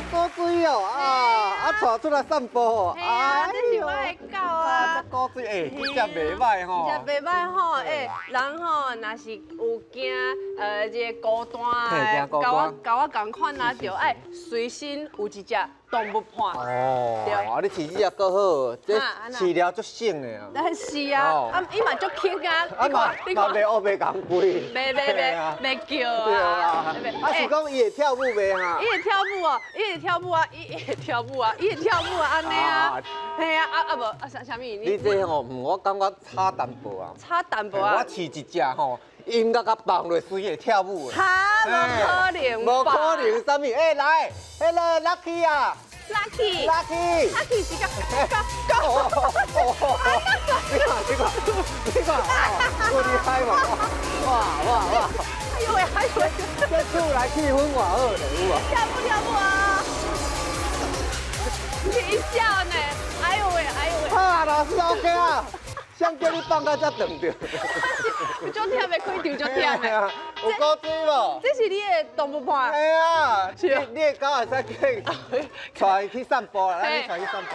足古錐哦，啊啊，帶出來散步哦。嘿啊，這是我的狗啊。足古錐，欸，這隻袂䆀吼。這隻袂䆀吼，欸，人吼，若是有驚這個孤單的，佮我佮我仝款啊，就愛隨身有一隻動物伴。哦，啊，你飼這隻閣好，這飼料足省的啊。但是啊，啊，伊嘛足輕啊，你看，你看，袂烏白共規。袂袂袂袂叫啊。啊，是講伊會跳舞袂哈？伊會跳舞哦，伊會跳舞啊，伊會跳舞啊，伊會跳舞啊，按呢啊。嘿啊，啊啊無啊啥啥物？你這吼，我感覺差淡薄啊。差淡薄啊。我飼一隻吼，音樂共放落，隨會跳舞的。哈，無可能。無可能啥物？欸，來，彼个 Lucky 啊，Lucky，Lucky，Lucky 是個個個。你看，你看，你看，夠厲害無？哇哇哇！哎呦喂，哎呦喂！這厝內氣氛偌好咧，有無？跳舞跳舞啊！你笑呢？哎呦喂，哎呦喂！好啊，老師 OK 啊。誰叫你放到遮長著？足忝的，開場足忝的。有古錐無？這是你的動物伴。係啊，你的狗會使叫帶伊去散步啦，咱去帶伊散步。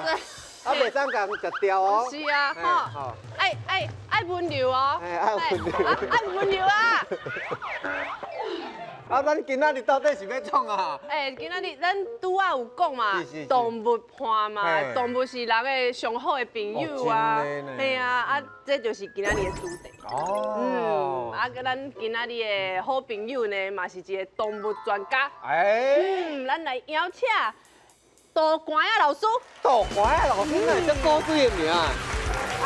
啊，袂使共食掉哦。是啊，吼，愛愛愛溫柔哦。愛溫柔。愛溫柔啊！啊，咱今仔日到底是欲創啊？欸，今仔日咱拄仔有講嘛，動物伴嘛，動物是人的上好的朋友啊。嘿啊，啊，這就是今仔日的主題。哦。嗯，啊，咱今仔日的好朋友呢，嘛是一個動物專家。欸。嗯，咱來邀請杜寒仔老師。杜寒仔老師，那是這古錐的名。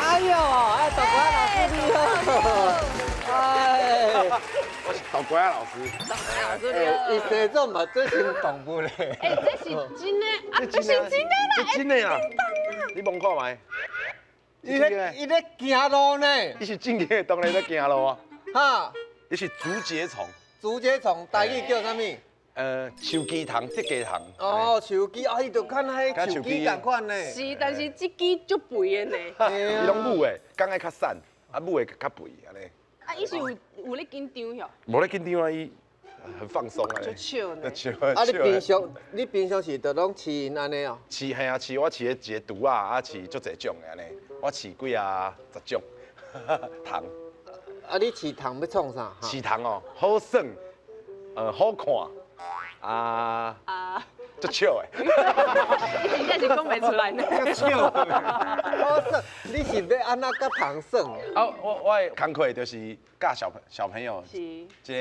哎呦，哎，杜寒仔老師你好。哎。我是杜寒仔老師。杜寒仔老師，伊生做嘛做成動物咧。欸，這是真的啊，這是真的啦，這真的啦。你摸看覓？伊咧行路呢。伊是正經的，當然咧行路啊。哈？伊是竹節蟲。竹節蟲，台語叫啥物？樹枝蟲、竹節蟲。哦，樹枝啊，伊就較彼樹枝仝款呢。是，但是這支足肥的呢。伊攏母的，公的較瘦，啊母的較肥按呢。啊，伊是有有咧緊張喲？無咧緊張啊，伊很放鬆啊。足笑呢。笑。啊，你平常是都攏飼𪜶按呢哦？飼嘿啊，飼我飼一個櫥仔，啊飼足濟種的按呢，我飼幾啊十種蟲。啊，你飼蟲欲創啥？飼蟲哦，好耍，好看，啊啊，足笑的。你真正是講袂出來呢。足笑。好耍，你是欲按怎佮蟲耍？啊，我的工課就是教小朋友，這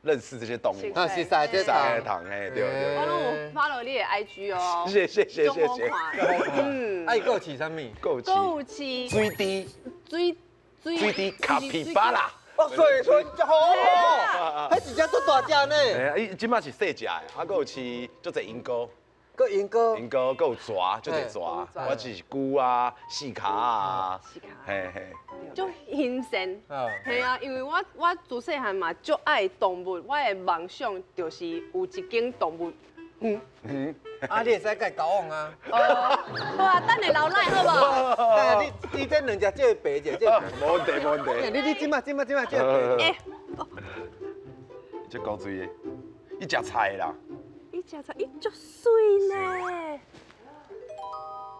個認識這些動物。啊，是曬這蟲。蟲，嘿，對對。我攏有 follow 你的 IG 哦。謝謝謝謝謝。嗯。啊，伊閣有飼啥物？閣有飼。水豬。水水豬卡皮巴拉。哦，水豚真好哦，彼一隻足大隻呢。欸，伊這擺是細隻的，啊，閣有飼足濟鸚鵡。閣鸚鵡。鸚鵡，閣有蛇，足濟蛇。我只是龜啊，四跤啊。四跤。嘿嘿。足新鮮。嘿啊，因為我自細漢嘛足愛動物，我的夢想就是有一間動物園。嗯。啊，你會使共伊交往啊。哦，好啊，等下流奶好無？等下你你這兩隻借白者，這。無問題，無問題。你你這擺這擺這擺借白。欸。這古錐的，伊食菜啦。伊食菜，伊足媠呢。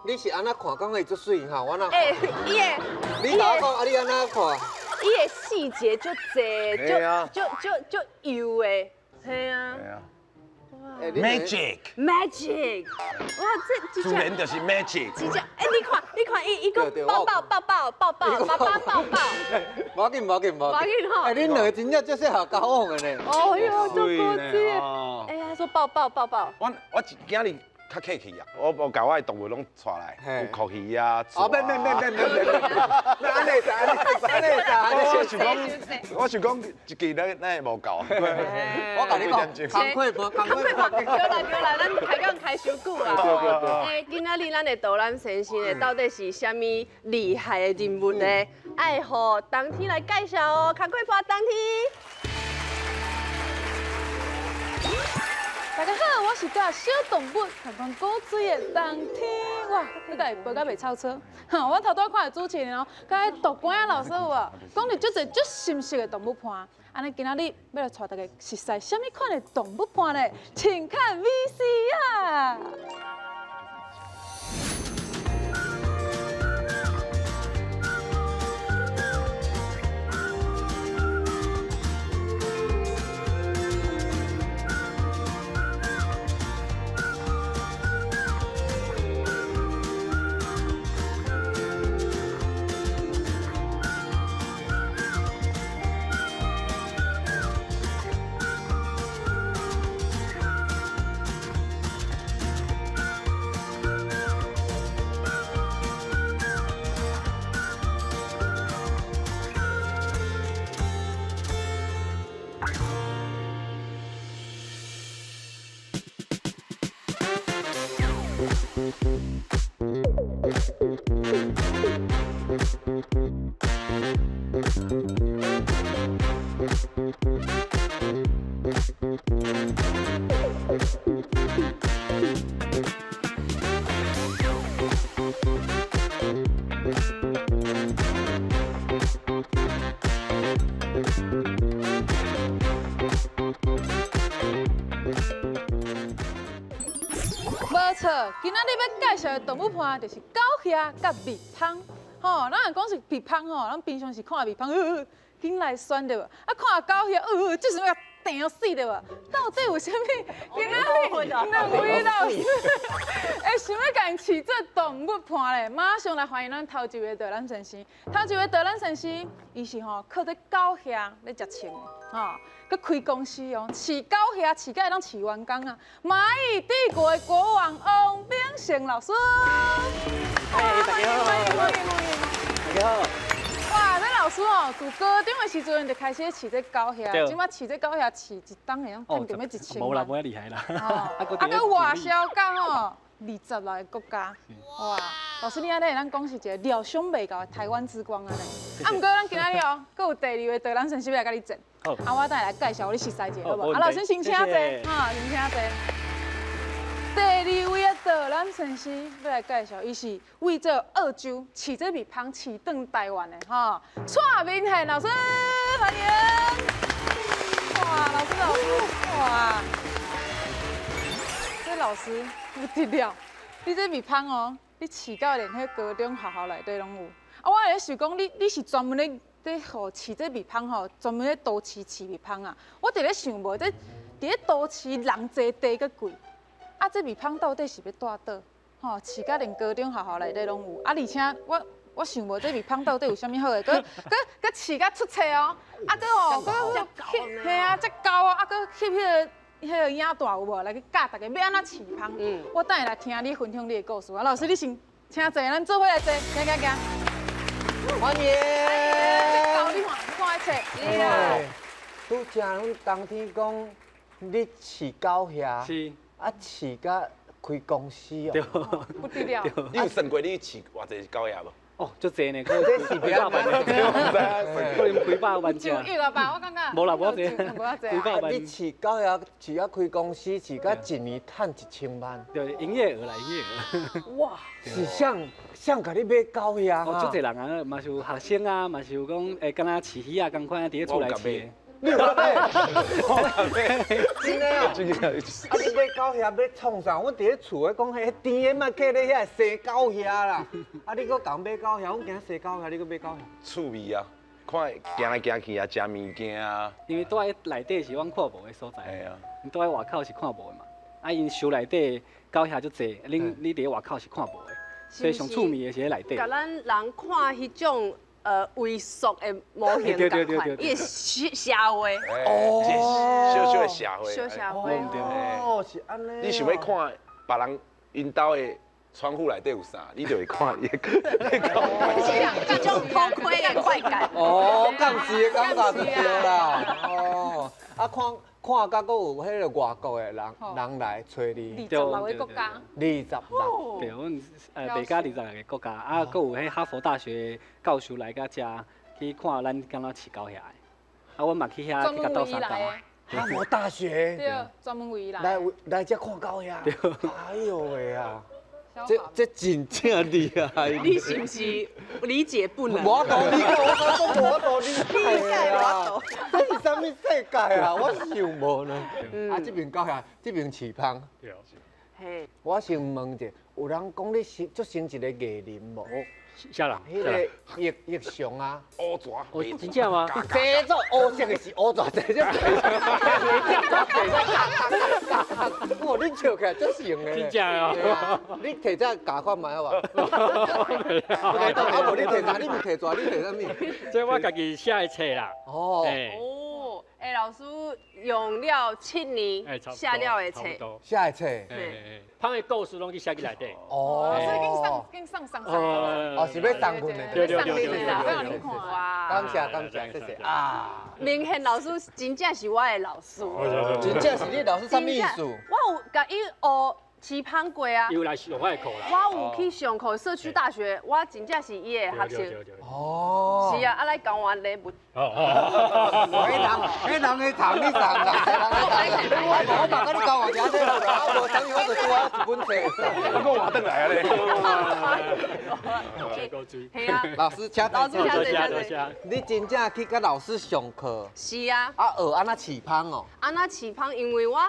你是按怎看？感覺伊足媠哈？我哪？欸，伊的。你甲我講，啊，你按怎看？伊的細節足濟，足足足幼的，嘿啊。 Magic。 Magic。哇，這自然就是 magic。真正，欸，你看，你看，伊伊閣抱抱抱抱抱抱，爸爸抱抱。無要緊，無要緊，無要緊吼。欸，恁兩個真正足適合交往的呢。哦喲，足古錐。哎呀，說抱抱抱抱。我今日較客氣啊，我共我的動物攏帶來，有蛞蝓啊。哦，免免免免免免，那按呢會使，按呢會使，按呢我想講，我想講一支咱咱會無夠。我共你講，工課盤，工課盤，對啦對啦，咱開講開傷久啊。欸，今仔日咱的導覽先生呢，到底是啥物厲害的人物呢？愛予冬天來介紹哦，工課盤冬天。大家好，我是佮小動物同款古錐的冬天，哇，你敢會飛甲袂臭臭？哈，我頭拄看著主持人哦，佮彼杜官仔老師有無？講著足濟足心適的動物伴，按呢今仔日欲來帶大家熟似啥物款的動物伴咧？請看 VCR。無錯，今仔日欲介紹的動物伴就是狗額佮蜜蜂。吼，咱若講是蜜蜂吼，咱平常時看蜜蜂，緊來選對無？啊，看狗額，這是欲定死對無？到底有啥物？今仔日兩位老師會想欲共𪜶飼做動物伴咧？馬上來歡迎咱頭一位導覽先生。頭一位導覽先生，伊是吼靠這狗額咧食穿的，吼，閣開公司哦，飼狗額飼甲會當飼員工啊！螞蟻帝國的國王王炳勝老師。嘿，大家好，歡迎歡迎歡迎，大家好。哇，這老師哦，自高中的時陣就開始飼這狗額，這擺飼這狗額飼一冬會當趁著欲一千萬。無啦，無遐厲害啦。啊，閣外銷到吼26個國家。哇，老師你按呢會當講是一個料想袂到的台灣之光按呢。啊，毋過咱今仔日哦，閣有第二位導覽先生欲來佮你戰。啊，我等下來介紹你熟似一下，好無？啊，老師先請坐，哈，先請坐。第二位的導覽先生欲來介紹，伊是為這澳洲飼這蜜蜂飼轉台灣的吼，蔡明憲老師，歡迎！哇，老師老師，哇，這老師不得了，你這蜜蜂哦，你飼到連彼高中學校內底攏有。啊，我咧想講，你是專門咧咧予飼這蜜蜂吼，專門咧都市飼蜜蜂啊？我佇咧想無，這佇咧都市人濟地閣貴。啊，這蜜蜂到底是欲蹛佗？吼，飼甲連高中學校內底攏有。啊，而且我我想無這蜜蜂到底有啥物好的，閣閣閣飼甲出冊哦。啊，閣吼，閣翕，嘿啊，遮厚哦。啊，閣翕彼個彼個影帶有無？來去教大家欲按怎飼蜂。我等下來聽你分享你的故事。啊，老師你先請坐，咱做伙來坐，行行行。歡迎。這厚你看，你看彼冊。拄才阮冬天講你飼狗額。是。啊，飼甲開公司哦，不得了！你有算過你飼偌濟狗額無？哦，足濟呢，可能幾百萬，可能幾百萬隻。上億了吧？我感覺。無啦，無遐濟，幾百萬。你飼狗額飼甲開公司，飼甲一年趁1000萬。對，營業額啦，營業額。哇！是啥啥共你買狗額？哦，足濟人啊，嘛是有學生啊，嘛是有講會敢若飼魚仔仝款啊，佇咧厝內飼。你有買？真的哦！啊，你買狗額欲創啥？阮佇咧厝咧講，彼甜的莫客咧遐生狗額啦。啊，你閣共買狗額，阮驚生狗額，你閣買狗額。趣味啊，看行來行去啊，食物件啊。因為蹛佇內底是阮看無的所在。嘿啊。𪜶蹛佇外口是看無的嘛。啊，𪜶收內底狗額足濟，恁你佇咧外口是看無的，所以上趣味的是佇內底。共咱人看彼種。微縮的模型仝款，伊會社會，哦，小小的社會，小社會，哦，是按呢。你想欲看別人𪜶兜的窗戶內底有啥，你就會看伊。這種偷窺的快感。哦，監視的感覺就對啦。哦，啊看看甲閣有彼个外國的人人來揣你。26個國家。26。對，阮袂加26個國家，啊，閣有彼哈佛大學教授來到遮去看咱敢若飼狗額的，啊，阮嘛去遐去共鬥相共。哈佛大学。对，专门为伊来。来来遮看狗遐。哎呦喂啊！这真正厉害。你是不是理解不能？无道理，我讲无道理解啊！这是啥物世界啊？我想无呢。啊，这边狗遐，这边饲蜂。对。嘿。我先问一下，有人讲你是足像一个艺人无？啥人？彼个叶叶雄啊。乌蛇。哦，真正吗？这做乌色的是乌蛇，这这。哇，你笑起来足像的。真正哦。你提这教看觅好无？啊，无你提啥？你毋提蛇，你提啥物？这我家己写的册啦。哦。哦，哎，老师用了7年写了的册。写的册。蜂的故事拢去写去内底。哦。所以紧上紧上上。哦，是欲送阮的。对对对对对。哇。感谢感谢，谢谢啊。明宪老师真正是我的老师。真正是你老师，啥物意思？我有共伊学饲蜂过啊。有来上我的课啦。我有去上课，社区大学，我真正是伊的学生。哦。是啊，啊来交换礼物。哦。彼人的糖你送啦。我嘛佮你交换一下，啊无等于我就拄好一本册。我阁换转来啊咧。系啊。老师，请老师请坐，请坐。你真正去佮老师上课？是啊。啊，学按怎饲蜂哦？按怎饲蜂？因为我予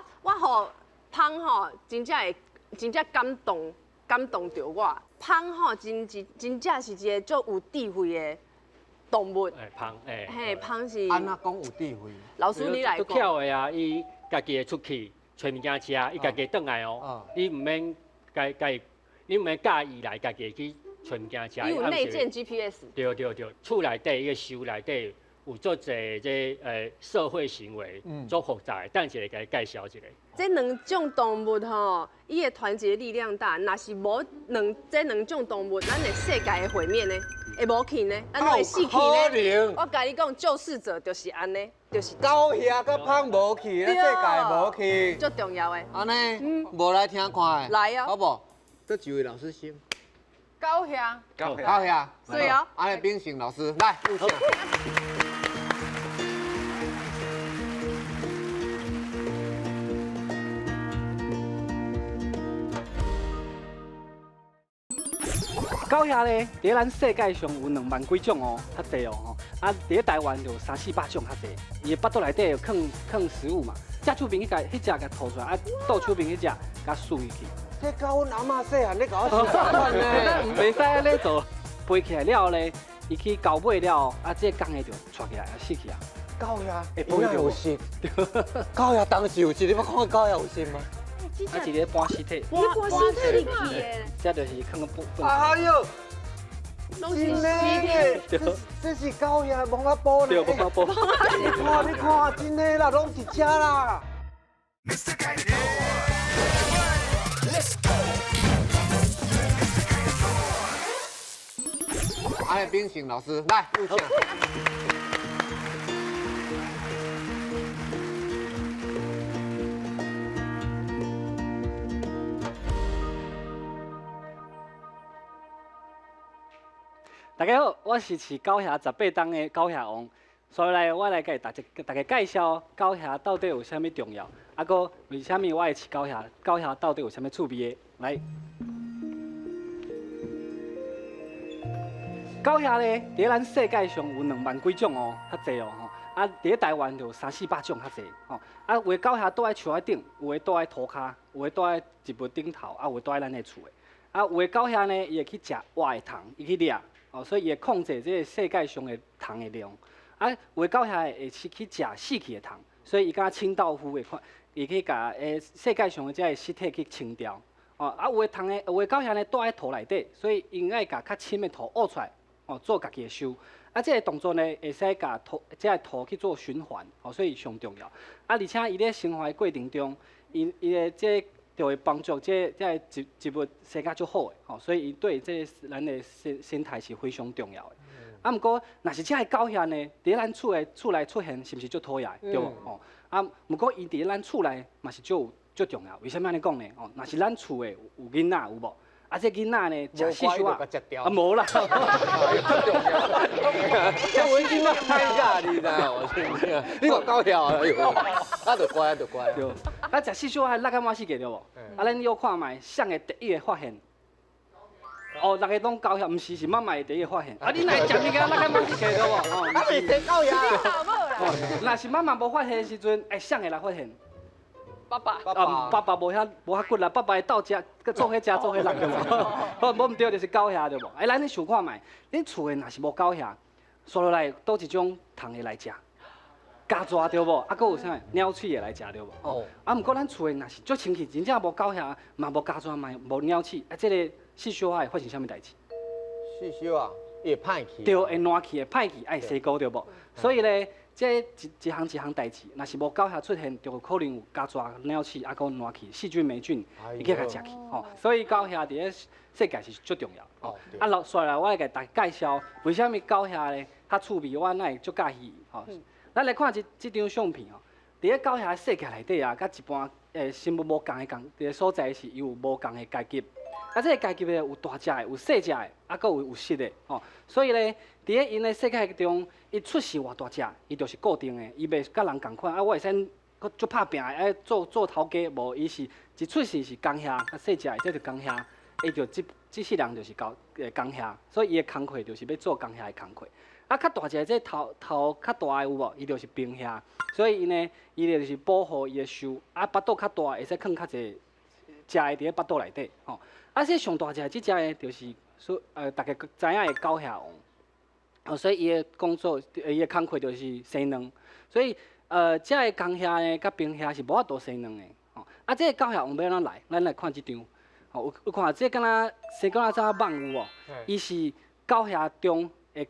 蜂吼，真正会真正感动，感动著我。蜂吼，真真真正是一个足有智慧的动物。哎，蜂，哎。嘿，蜂是。按怎讲有智慧？老师你来讲。足巧的啊，伊家己会出去揣物件食，伊家己转来哦。你毋免共共，你毋免教伊来，家己去揣物件食。伊有内建 GPS。对对对，厝内底伊个收内底有足济这社会行为，足复杂的，等一下共你介绍一下。这两种动物吼，伊的团结力量大。若是无两这两种动物，咱的世界会毁灭呢？会无去呢？咱会死去呢？我共你讲，救世者就是按呢，就是狗遐佮蜂无去，咱世界无去，足重要的。按呢，无来听看的，来啊，好无？佗一位老师先。狗遐，狗遐，对哦。按呢，秉承老师来，有请。狗遐咧，伫咱世界上有2万几种哦，较济哦吼。啊，伫咧台湾就有300-400种较济。伊的腹肚内底有囥囥食物嘛，正手边彼个，彼只共吐出来，啊，倒手边彼只共输入去。这佮阮阿嬷细汉咧共我相款呢。袂使按呢做，飞起来了后咧，伊去交尾了后，啊，这个公的就带起来，啊，死去啊。狗遐会飞有心，狗遐当时有心，你捌看过狗遐有心吗？啊，一个搬尸体，搬尸体去的，这就是囥个粪。哎呦，拢是尸体，这是狗遐摸仔宝呢。对，摸仔宝。你看，你看，真的啦，拢伫遮啦。哎，秉承老师来，有请。大家好，我是饲狗遐18冬的狗遐王，所以来我来共大家大家介绍狗遐到底有啥物重要，啊，阁为啥物我会饲狗遐，狗遐到底有啥物趣味的？来，狗遐咧，伫咧咱世界上有2万几种哦，较济哦吼。啊，伫咧台湾就有300-400种较济吼。啊，有的狗遐住佇树仔顶，有的住佇涂跤，有的住佇植物顶头，啊，有的住佇咱的厝的。啊，有的狗遐呢，伊会去食活的虫，伊去掠。哦，所以伊会控制这个世界上的虫的量。啊，有的狗遐会去食死去的虫，所以伊敢清道夫会看，伊去共世界上的这个尸体去清掉。哦，啊，有的虫的，有的狗遐呢住佇土内底，所以𪜶爱共较深的土挖出来，哦，做家己的收。啊，这个动作呢，会使共土，这个土去做循环，哦，所以上重要。啊，而且伊咧生活的过程中，伊的这个就会帮助这个植物生甲足好的，吼，所以伊对这个咱的生态是非常重要的。啊，毋过若是这个狗遐呢，伫咱厝的厝内出现，是毋是足讨厌的，对无？吼，啊，毋过伊伫咱厝内嘛是足有足重要。为啥物按呢讲呢？哦，若是咱厝的有囡仔有无？啊，這囡仔呢，食四小無啊，啊無啦，這我囡仔歹教你知無？真正，你偌狗澀啊！啊，就乖啊，就乖。對，啊，食四小仔六個滿四個對無？啊，咱又看覓，誰會第一個發現？哦，六个攏狗澀，毋是，是媽媽會第一個發現。啊，你哪會食物件六個滿四個對無？哦，啊，是生狗澀。若是媽媽無發現的時陣，會誰會來發現？爸爸。啊，爸爸無遐無遐骨力，爸爸會鬥食，閣做伙食做伙落對無？好，無毋對，就是狗澀對無？哎，咱咧想看覓，恁厝的若是無狗澀，煞落來佗一種蟲會來食？咬蛇對無？啊，閣有啥鳥鼠會來食對無？哦。啊，毋過咱厝的若是足清氣，真正無狗澀，嘛無咬蛇，嘛無鳥鼠，啊，這个四小仔會發生啥物代誌？四小仔，伊會歹去。對，會爛去，會歹去，愛洗膏對無？所以咧，這一一項一項代誌，若是無狗澀出現，就有可能有咬蛇、鳥鼠，啊，閣爛去細菌、黴菌，會去共食去。吼，所以狗澀佇咧世界是足重要。哦，啊，落煞來我來共大家介紹，為啥物狗澀咧較趣味，我哪會足佮意？吼，咱來看這這張相片吼，佇咧狗澀世界內底啊，佮一般生物無仝的仝，佇个所在是伊有無仝的階級。啊，這个階級的有大隻的，有細隻的，啊，閣有有色的，吼。所以咧，佇咧𪜶的世界中，伊出世偌大隻，伊就是固定的，伊袂佮人仝款。啊，我會使閣足拍拚的，愛做做頭家，無，伊是一出世是公澀，較細隻的，這就公澀，伊就這這世人就是狗公澀，所以伊的工課就是欲做公澀的工課。啊，較大隻這頭頭較大的有無？伊就是平澀，所以伊呢，伊就是保護伊的獸。啊，腹肚較大，會使囥較濟食的佇咧腹肚內底，吼。啊，這上大隻的這隻呢，就是說大家知影的狗澀王。哦，所以伊的工作，伊的工課就是生卵。所以，這个公澀呢，佮平澀是無法度生卵的。吼，啊，這个狗澀王欲按怎來？咱來看這張。吼，有有看這敢若生敢若怎蠓有無？伊是狗澀中的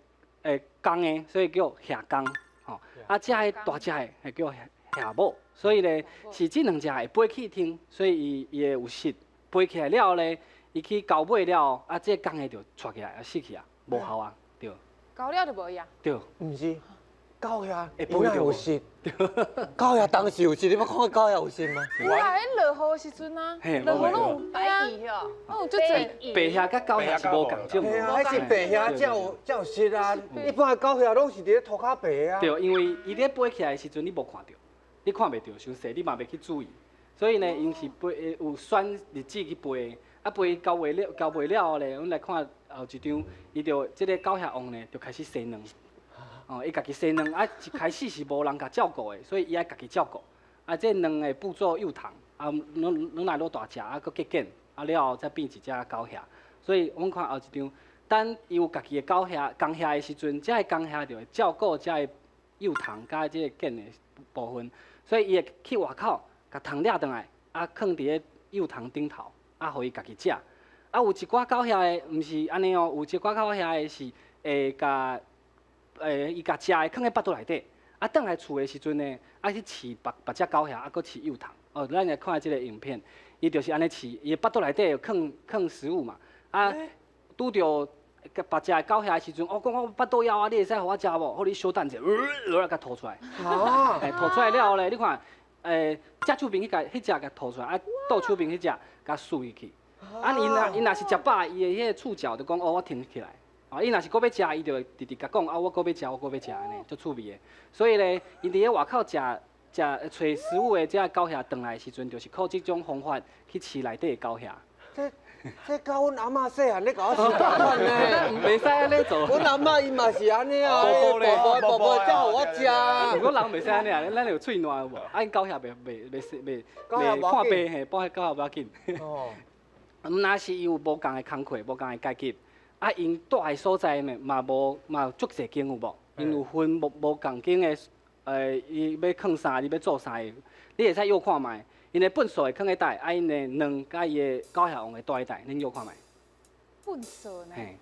公的，所以叫澀公。吼，啊，這个大隻的會叫澀母。所以咧，是這兩隻會飛去天，所以伊伊會有翼。飛起來了後咧，伊去交尾了後，啊，這个公的就跛起來，啊死去啊，無效啊，對。交了就無去啊？對。毋是，狗澀會飛有翼。狗澀當時有翼，你捌看過狗澀有翼嗎？有啊，彼落雨的時陣啊，落雨攏有白蟻吼，哦，足濟。白蟻佮狗澀是無仝種。嘿啊，彼是白蟻才有才有翼啊，一般的狗澀攏是佇咧塗跤白啊。對，因為伊咧飛起來的時陣，你無看著，你看袂著，傷細，你嘛袂去注意。所以呢，𪜶是飛有選日子去飛，啊飛交尾了，交尾了後咧，阮來看後一張，伊就這个狗澀王呢，就開始生卵。哦，伊家己生卵，啊一開始是無人共照顧的，所以伊愛家己照顧。啊，這卵會孵做幼蟲，啊，愈愈來愈大隻，啊，閣結繭，啊了後才變一隻狗澀。所以阮看後一張，等伊有家己的狗澀公澀的時陣，這个公澀就會照顧這个幼蟲佮這个繭的部分，所以伊會去外口。共蟲掠轉來，啊，囥佇咧幼蟲頂頭，啊，予伊家己食。啊，有一寡狗澀的，毋是按呢哦，有一寡狗澀的是會共，伊共食的囥佇腹肚內底，啊，轉來厝的時陣呢，啊去飼別別隻狗澀，啊，閣飼幼蟲。哦，咱來看這个影片，伊就是按呢飼，伊的腹肚內底有囥囥食物嘛，啊，拄著別隻狗澀的時陣，我講我腹肚枵啊，你會使予我食無？好，你小等者，來共吐出來。欸，吐出來了後咧，你看。正手邊彼个，彼隻共吐出來，啊，倒手邊彼隻共嗍入去。啊，𪜶若𪜶若是食飽，伊的彼个觸角就講哦，我停起來。啊，伊若是閣欲食，伊就會直直共講啊，我閣欲食，我閣欲食，按呢，足趣味的。所以咧，𪜶佇咧外口食食揣食物的這个狗澀轉來的時陣，就是靠這種方法去飼內底的狗澀。這這佮阮阿嬤細漢咧共我是仝款呢，袂使按呢做。阮阿嬤伊嘛是按呢啊，寶寶寶寶才予我食。毋過人袂使按呢啊，咱有喙瀾有無？啊，𪜶狗澀袂袂袂袂袂看病嘿，保狗澀無要緊。哦。毋若是伊有無仝的工課，無仝的階級，啊，𪜶蹛的所在呢嘛無嘛足濟間有無？𪜶有分無無仝間的，伊欲囥啥，伊欲做啥的，你會使臆看覓。𪜶的糞埽會囥佇佗，啊，𪜶的卵佮伊的狗澀王會蹛佇佗，恁臆看覓。糞埽呢？嘿。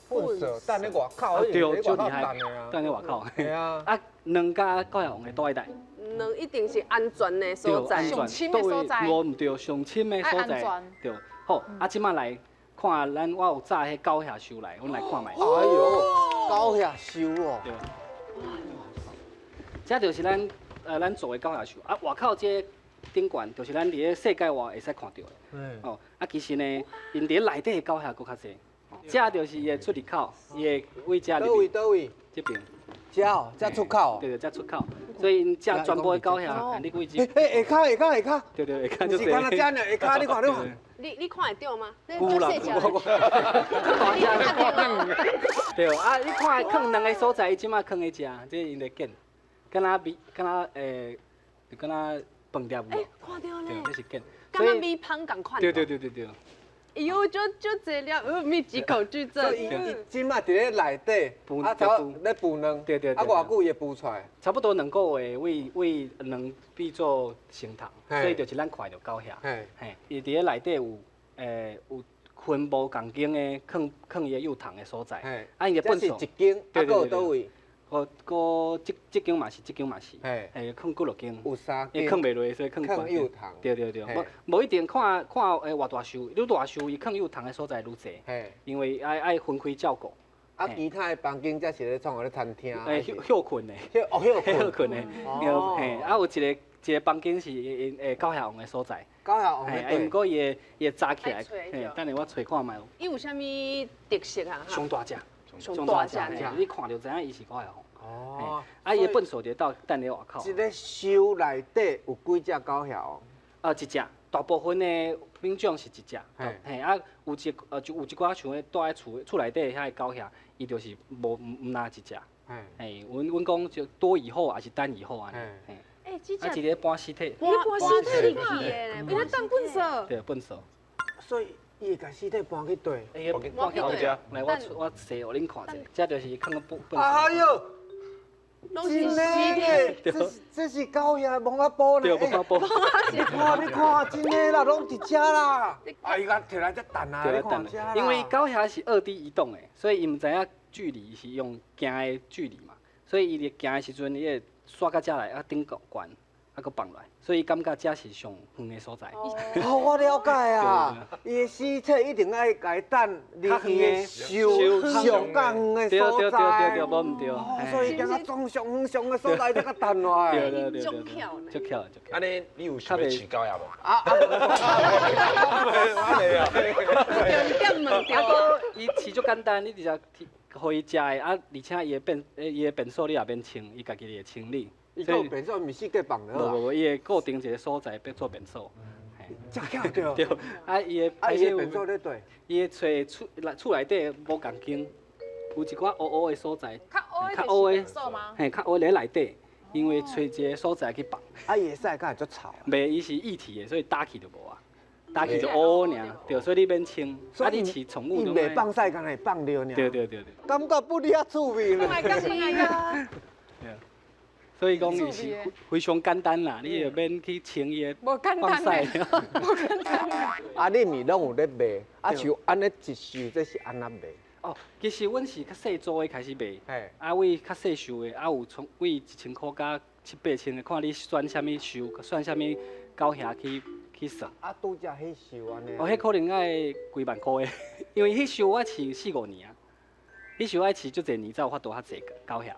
糞埽等咧外口，對，足厲害，等咧外口。嘿啊。啊，卵佮狗澀王會蹛佇佗。卵一定是安全的所在，上深的所在。無毋對，上深的所在。對，好，啊，這擺來看咱我有紮彼狗澀獸來，阮來看覓。哎喲，狗澀獸哦。對。這就是咱咱做的狗澀獸，啊，外口這个。顶悬，就是咱伫咧世界外會使看著的。哦，啊，其實呢，𪜶佇咧內底的狗蟻閣較濟。這就是伊的出入口，伊會為這佗位佗位？這邊。這哦，這出口。對對，這出口。所以𪜶這全部的狗蟻，你位置。欸，下跤下跤下跤。對對，下跤就是敢若這爾，下跤你看你看。你看會著嗎？有啦，有。對啊，你看囥卵的所在，伊這馬囥佇遮，這𪜶咧揀，敢若米，敢若就敢若飯店有。欸，看著咧。對，這是揀。敢若米芳仝款。對對對對對。哎呦，就這粒，密集恐懼症。所以伊這馬佇咧內底，啊，頭咧孵卵，對對對，啊，偌久伊會孵出來？差不多兩個月，為為卵變做成蟲，所以就是咱看著狗蟻。嘿，伊佇咧內底有有分無仝間的囥囥伊的幼蟲的所在。啊，伊的糞掃。這是一間，啊，閣有佗位？閣這間嘛是，這間嘛是，嘿，囥幾落間。有三間。伊囥袂落，所以囥囥幼蟲。對對對，無無一定看看偌大獸，愈大獸伊囥幼蟲的所在愈濟。因為愛愛分開照顧。啊，其他的房間才是咧創啥咧餐廳。欸，休睏的。哦，歇歇睏的。嘿，啊，有一個一個房間是𪜶狗蟻王的所在。狗蟻王。嘿，毋過伊會伊會紮起來。嘿，等下我揣看覓。伊有啥物特色啊？上大隻。上大隻，你看就知影伊是狗蟻王。哦。啊，伊的糞掃就到等咧外口。這个獸內底有幾隻狗蟻王？一隻，大部分的品種是一隻。嘿，啊，有一就有一寡像彼住佇厝厝內底遐个狗蟻，伊就是無毋若一隻。嘿，阮阮講就多蟻後還是單蟻後按呢？嘿。欸，這啊，一个搬屍體。搬屍體入去的，伊咧當糞掃。對，糞掃。所以。伊會共屍體搬去佗？搬去佗？來，我我踅予恁看一下，這就是囥個糞糞。哎喲，真的，這這是狗蟻摸仔布呢。對，摸仔布。你看，你看，真的啦，攏佇遮啦。哎呀，提來遮等啊，你看遮啦。因為狗蟻是二 D 移動的，所以伊毋知影距離是用行的距離嘛，所以伊佇行的時陣，伊會煞到遮來，啊頂懸，啊閣放落來。所以感覺這是上遠的所在。哦，我了解啊，伊的屍體一定愛共伊等離伊的獸上較遠的所在。對對對對，無毋對。哦，所以行到總上遠上的所在才較等落來。對對對對。足巧足巧足巧。按呢，你有想欲飼狗蟻無？啊啊！重點問著。啊，閣伊飼足簡單，你直接予伊食的，啊，而且伊的便伊的便所你也免清，伊家己會清理。伊做便所毋是四界放的。無無無，伊會固定一个所在變做便所。遮巧對。對，啊伊的啊伊的便所咧佗？伊會揣厝內厝內底無仝間，有一寡烏烏的所在。較烏的是便所嗎？嘿，較烏咧內底，因為揣一个所在去放。啊伊的屎敢會足臭？袂，伊是液體的，所以打去就無啊，打去就烏烏爾，對，所以你免清。啊，你飼寵物伊袂放屎，敢若會放尿爾。對對對對。感覺不離遐趣味咧。是啊。所以講伊是非常簡單啦，你就免去清伊的無簡單的，無簡單。啊，你毋是攏有咧賣？啊，像按呢一獸，這是按怎賣？哦，其實阮是較細組的開始賣，啊，為較細獸的，啊有從為1000箍到7、8千的，看你選啥物獸，選啥物狗蟻去去算。啊，拄才彼獸按呢？哦，彼可能愛幾萬箍的，因為彼獸我飼4、5年啊，彼獸愛飼足濟年才有法度較濟狗蟻。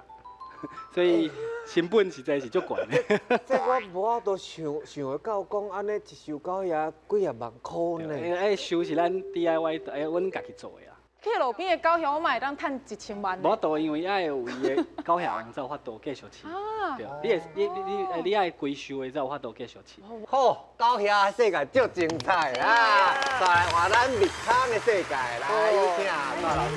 所以成本實在是足懸的。這我無法度想想會到講按呢一獸狗蟻幾仔萬箍呢？彼獸是咱 DIY，阮家己做的啦。去路邊的狗蟻，我嘛會當趁1000萬。無法度，因為愛有伊的狗蟻王才有法度繼續飼。對，你會你你你你愛規獸的才有法度繼續飼。好，狗蟻的世界足精彩啊！再來換咱蜜蜂的世界，來有請蔡老師。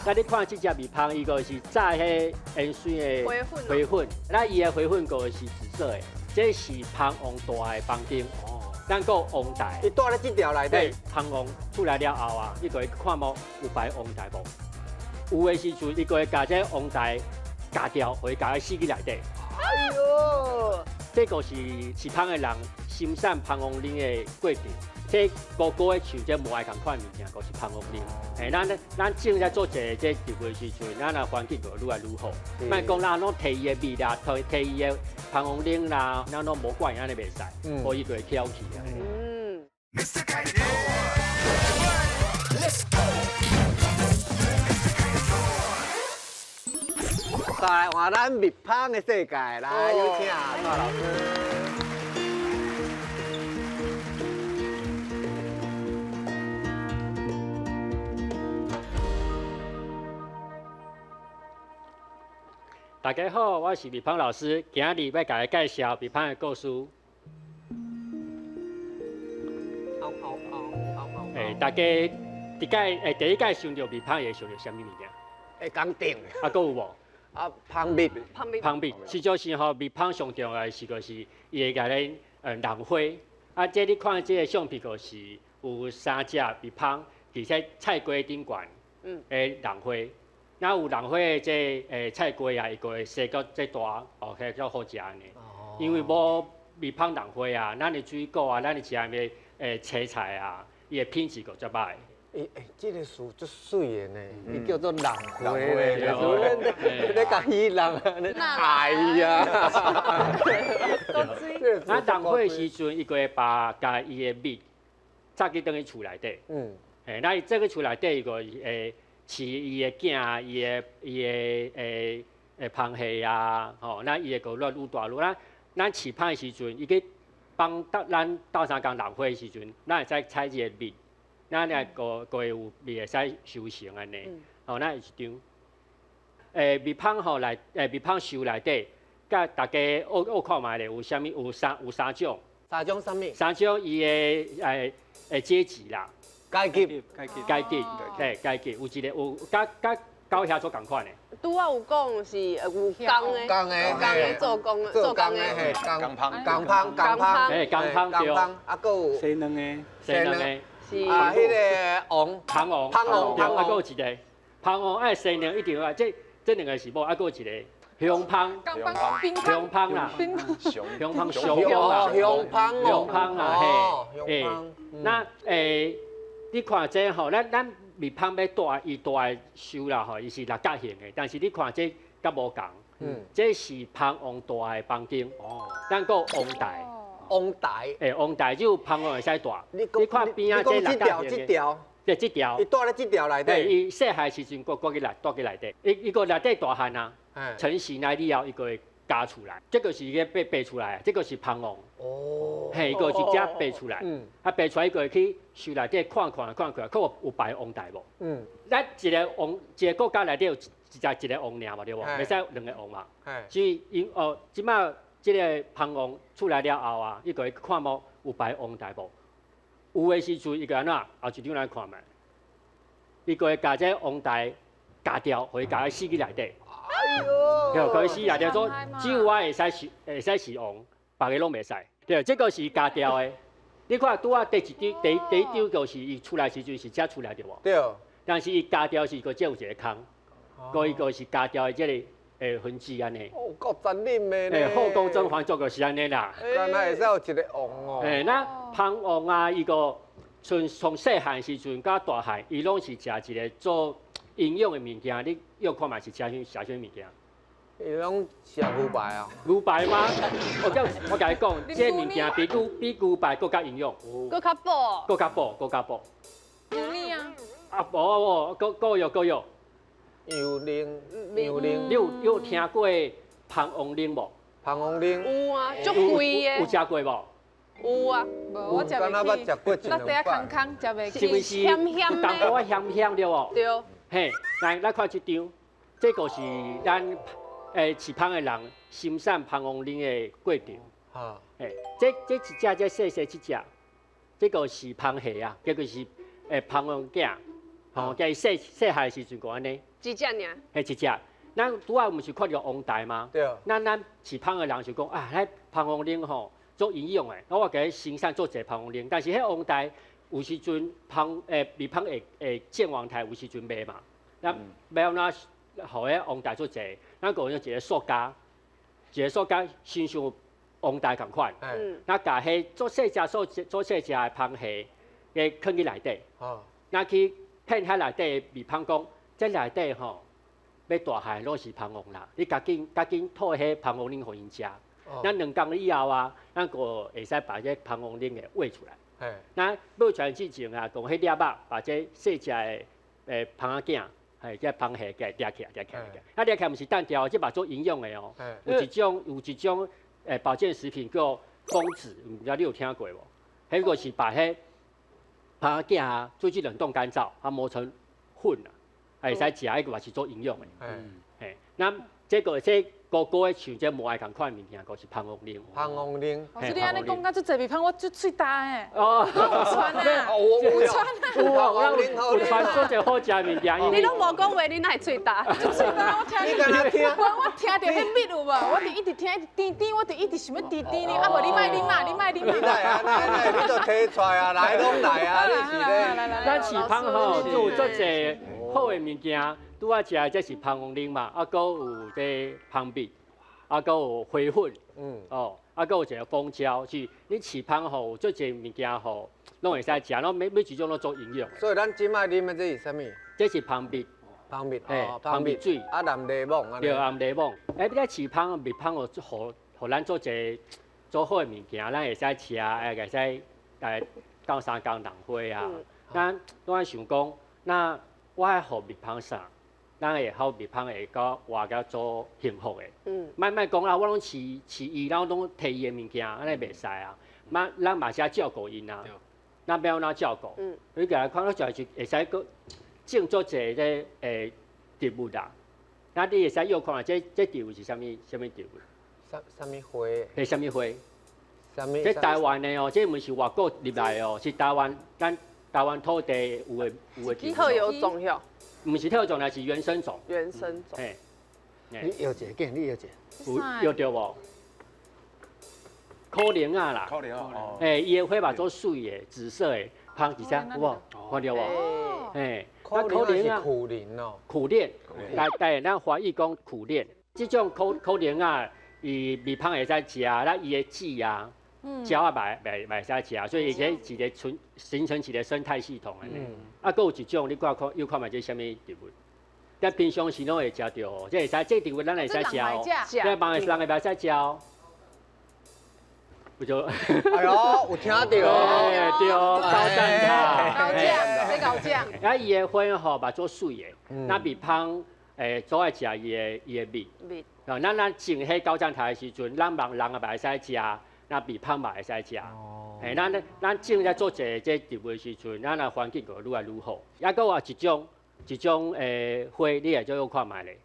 那你看這隻蜜蜂，伊就是炸彼煙水的花粉，那伊的花粉個是紫色的，這是蜂王蹛的房間。哦，咱閣有王袋。伊蹛咧這條內底。蜂王出來了後啊，伊就會看無有排王袋無？有的時陣，伊就會共這王袋咬掉，會咬喺死去內底。哎喲，這個是飼蜂的人欣賞蜂王奶的過程。這高高的樹，這無愛仝款物件，就是蜂王奶。嘿，咱種在做一个這植物的時陣，咱的環境就會愈來愈好。莫講咱攏提伊的蜜啦，提提伊的蜂王奶啦，咱攏無管伊按呢袂使，所以伊就會翘起啊。再來換咱蜜蜂的世界，來有請蔡老師。大家好，我是蜜蜂老師，今日欲共大家介紹蜜蜂的故事。大家第一擺想著蜜蜂會想著啥物物件？會講定。啊，閣有無？啊，蜂蜜。蜂蜜。蜂蜜，實際上吼，蜜蜂上重要的是就是伊會共咱弄花。啊，這你看這个相片，就是有三隻蜜蜂佇這菜瓜頂懸，咧弄花。那有弄花的這菜瓜啊，伊就會生到這大，哦，較較好食按呢。因為無蜜蜂弄花啊，咱的水果啊，咱的食的青菜啊，伊的品質就較歹。欸欸，這个词足媠的呢，伊叫做弄花咧，就是咧共伊弄，哎呀！咱弄花的时阵，伊就會把共伊的蜜載去轉去厝內底。嘿，那伊載去厝內底，伊就會飼伊的囝，伊的蜂后啊，吼，那伊會閣愈愈大愈。咱飼蜂的時陣，伊去幫咱鬥相共弄花的時陣，咱會使採這个蜜。咱來閣會有蜜會使收成按呢，吼，咱有一張。蜜蜂吼內，蜜蜂樹內底，佮大家學學看覓咧，有啥物？有三種。三種啥物？三種伊的階級啦。階級。階級，嘿，階級有一個有，佮佮狗遐做仝款的。拄仔有講是有工的，工的，工的做工的，做工的，嘿，工蜂，工蜂，工蜂，嘿，工蜂對。啊，閣有生卵的，生卵的。啊，彼个王，蜂王，蜂王，啊，阁有一个，蜂王爱生卵一定爱，这这两个是无，啊，阁有一个雄蜂，雄蜂啦，雄蜂，雄蜂啦，雄蜂，雄蜂啦，嘿，那你看这吼，咱蜜蜂欲蹛，伊蹛的树啦吼，伊是六角形的，但是你看这佮无仝，这是蜂王蹛的房间，咱阁有王台。王台，王台只有蜂王会使蹛。你看边仔这六角形的，对，这条，伊蹛咧这条内底。伊细汉时阵，阁阁去内蹛去内底。伊伊阁内底大汉啊，成型来了后，伊阁会加出来。这个是伊个爬爬出来，这个是蜂王。哦。嘿，伊阁是遮爬出来。啊，爬出来伊阁会去树内底看看看看，看有有别王台无？咱一个王，一个国家内底有一只一个王尔嘛，对无？袂使两个王嘛。所以𪜶哦，这摆。这个蜂王出来了后啊，伊就会看无有别王台无？有的时阵，伊就按怎？后一张来看觅，伊就会共这王台铰掉，予伊铰喺死去内底。哎喲！对，予伊死内底，说只有我会使是会使是王，别个攏袂使。对，这个是铰掉的。你看拄仔第一张，第一张就是伊出来时阵是遮出来对无？对。但是伊铰掉是阁这有一个空，阁伊阁是铰掉的这个。痕迹按呢。哦，够残忍的呢。后宫甄嬛传就是按呢啦。敢若会使有一个王哦。那蜂王啊，伊个从从细汉时阵到大汉，伊攏是食一个做营养的物件。你约看觅是食啥食啥物件？伊攏食牛排啊？牛排吗？我共你讲，这物件比牛比牛排阁较营养。阁较补。阁较补，阁较补。牛奶啊？啊，无无，阁阁有阁有。牛奶，牛奶，你有听过蜂王奶无？蜂王奶有啊，足贵的。有食过无？有啊，无我食袂起。那底下空空食袂起。是毋是？咸咸的。淡薄仔咸咸对无？对。嘿，来，咱看这张，这个是咱饲蜂的人生产蜂王奶的过程。哈。嘿，这一只这细细这只，这个是蜂后啊，这个是蜂王囝。吼，伊细细汉的时阵就按呢。一只尔。嘿，一只。咱拄仔毋是看著王台吗？对。咱饲蜂的人就讲啊，彼蜂王奶吼足营养的，我共伊生产做济蜂王奶，但是彼王台有时阵蜂蜜蜂会会建王台，有时阵卖嘛。咱欲按怎予彼王台做济？咱阁用一个塑胶，一个塑胶亲像王台仝款。咱共彼做细只、做做细只的蜂后，给囥去内底。哦。咱去。骗遐内底的蜜蜂讲，这内底吼欲大汉攏是蜂王啦，你赶紧赶紧吐彼蜂王奶予𪜶食。咱两工以后啊，咱阁会使把这蜂王奶给喂出来。那保全之前啊，講彼粒仔把這細隻的蜂仔囝，嘿，這蜂下給掠起來，掠起來，啊掠起來毋是單調，這嘛做營養的哦。有一種保健食品叫蜂子，毋知你有聽過無？彼個是把彼蜂仔囝啊，做去冷凍乾燥，啊磨成粉啊，會使食，彼個嘛是做營養的。嘿，那這個這高高的像這無愛仝款物件，就是蜂王奶。蜂王奶。老師你按呢講甲足濟蜜蜂，我足喙焦的。哦。有傳啊。有傳啊。有啊，有傳做一好食的物件。你攏無講話，你哪會喙焦？足喙焦，我聽。你敢若聽？我聽著彼蜜有無？我就一直聽，一直甜甜，我就一直想欲甜甜呢。啊無你莫啉啊，你莫啉。你來啊，來來，你就提出來啊，來攏來啊，你是咧。咱飼蜂吼，做足濟好的物件。拄仔食的這是蜂王奶嘛，啊，閣有這蜂蜜，啊，閣有花粉，哦，啊，閣有一個蜂膠，是你飼蜂吼，有足濟物件吼，攏會使食，攏每一種攏做營養。所以咱這擺啉的這是啥物？這是蜂蜜，蜂蜜，嘿，蜂蜜水，啊，藍檸檬，對，藍檸檬。欸，你飼蜂蜜蜂哦，予咱做一個做好的物件，咱會使食，會使鬥相共同伙啊。咱攏愛想講，那我愛予蜜蜂啥？咱會好蜜蜂會較活較做幸福的。莫莫講啊，我攏飼飼伊，然後攏提伊的物件，按呢袂使啊。嘛，咱嘛是愛照顧𪜶啊。咱欲按怎照顧？你共來看，我就是會使閣種足濟這植物啦。那你會使臆看這這植物是啥物啥物植物？啥啥物花？係啥物花？啥物？這台灣的哦，這毋是外國入來的哦，是台灣咱台灣土地有的有的植物。特有種喲。毋是特有種，是原生種。原生種。嘿，你搖一下，緊你搖一下。有搖著無？苦苓仔啦。苦苓仔。嘿，伊的花嘛做水的，紫色的，芳一下，有無？看著無？嘿，苦苓仔是苦苓哦。苦楝，來來，咱華語講苦楝，這種苦苦苓仔，伊蜜蜂會使食，咱伊的籽啊。鳥仔嘛嘛嘛會使食，所以伊這一個存形成一個生態系統按呢。啊，閣有一種，你看看，又看覓這啥物植物？咱平常時攏會食著，這會使，這植物咱會使食哦。這人會人會袂使食哦。有就，哎喲，有聽著哦。對，高贊塔。猴食，這猴食。啊，伊的花吼嘛做媠的，那蜜蜂做愛食伊的伊的蜜。蜜。啊，咱咱種彼高贊塔的時陣，咱人人也袂使食。那蜜蜂嘛會使食，嘿，咱咱種在做一個這植物的時陣，咱的環境就會愈來愈好。抑閣有一種一種花，你會做臆看覓咧？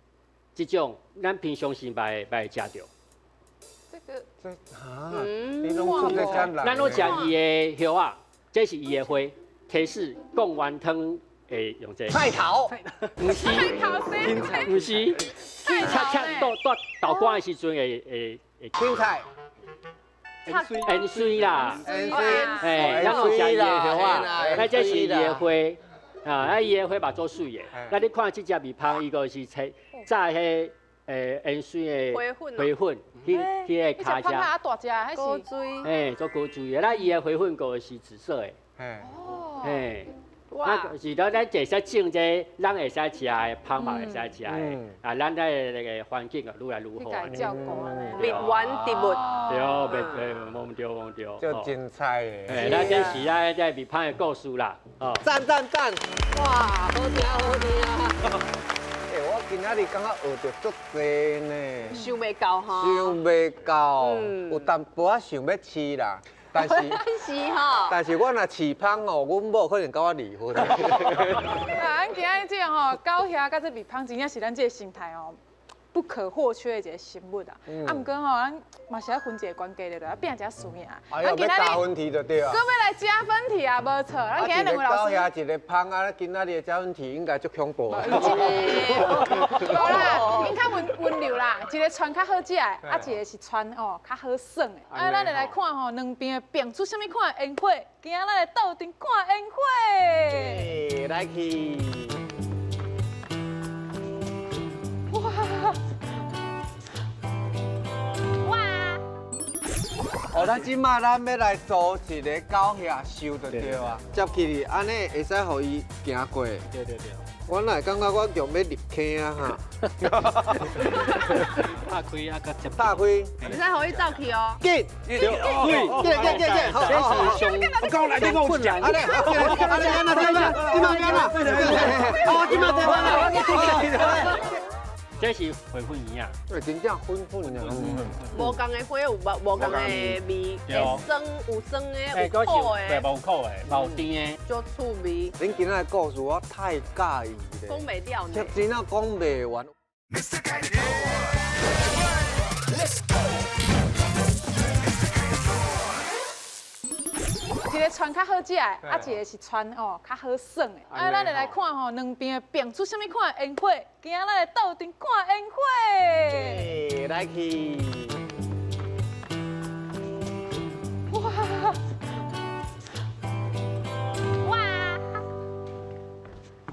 這種咱平常時嘛會嘛會食著。這個這哈，你攏出這遮難。咱攏食伊的葉仔，這是伊的花，提示貢丸湯會用這個。菜頭，毋是，毋是，恰恰倒倒豆乾的時陣會會會。青菜。芫荽啦，嘿，咱攏食伊的葉仔，那這是伊的花，啊，伊的花嘛做媠的。那你看這隻蜜蜂，伊就是採摘彼芫荽的花粉，花粉去去个跤遮。大隻，高水。嘿，做高水的，那伊的花粉閣是紫色的。嘿。那是講咱會使種這個，咱會使食的，蜂嘛會使食的，啊，咱的那個環境啊，愈來愈好。蜜源植物。對，袂無毋對，無毋對。足精彩的。嘿，咱這是咱這蜜蜂的故事啦。哦。讚讚讚！哇，好聽好聽。欸，我今仔日感覺學著足濟呢。想袂到吼。想袂到，有淡薄仔想欲飼啦。但是，是吼，但是我若飼蜂哦，阮某可能佮我離婚。啊，咱今日這個吼，狗蟻佮這蜜蜂，真正是咱這個生態哦不可或缺的一個生物啊。啊，毋過吼，咱嘛是愛分一個懸低落來，拼一下輸贏。哎呦，欲加分題就對啊。閣欲來加分題啊，無錯。咱今日兩位老師。一個狗蟻，一個蜂啊，今仔日的加分題應該足恐怖。無啦，𪜶較溫溫柔啦，一個穿較好食的，啊，一個是穿哦較好耍的。啊，咱就來看吼，兩邊變出啥物款的煙火。今仔咱來鬥陣看煙火。來去。哇！哇！哦，咱這擺咱欲來組一个狗蟻獸就對啊，接起去，按呢會使予伊行過。對對對。我哪會感覺我強欲入坑啊哈！拍開啊，佮接。拍開。會使予伊走去哦。緊，對，緊緊緊緊，好好好。這是上我講來，你講困難。阿咧，阿咧，安那這邊，這邊安那，哦，這邊這邊啦。這是花粉魚啊。對，真正粉粉啊。無仝的花有無無仝的味，會酸有酸的，有苦的。對，無苦的，無甜的。足趣味。恁今仔的故事我太喜歡咧。講袂了呢。真正講袂完。一個穿較好食的，啊一個是穿哦較好耍的。啊，咱就來看吼，兩邊變出啥物款的煙火。今仔咱來鬥陣看煙火。來去。哇！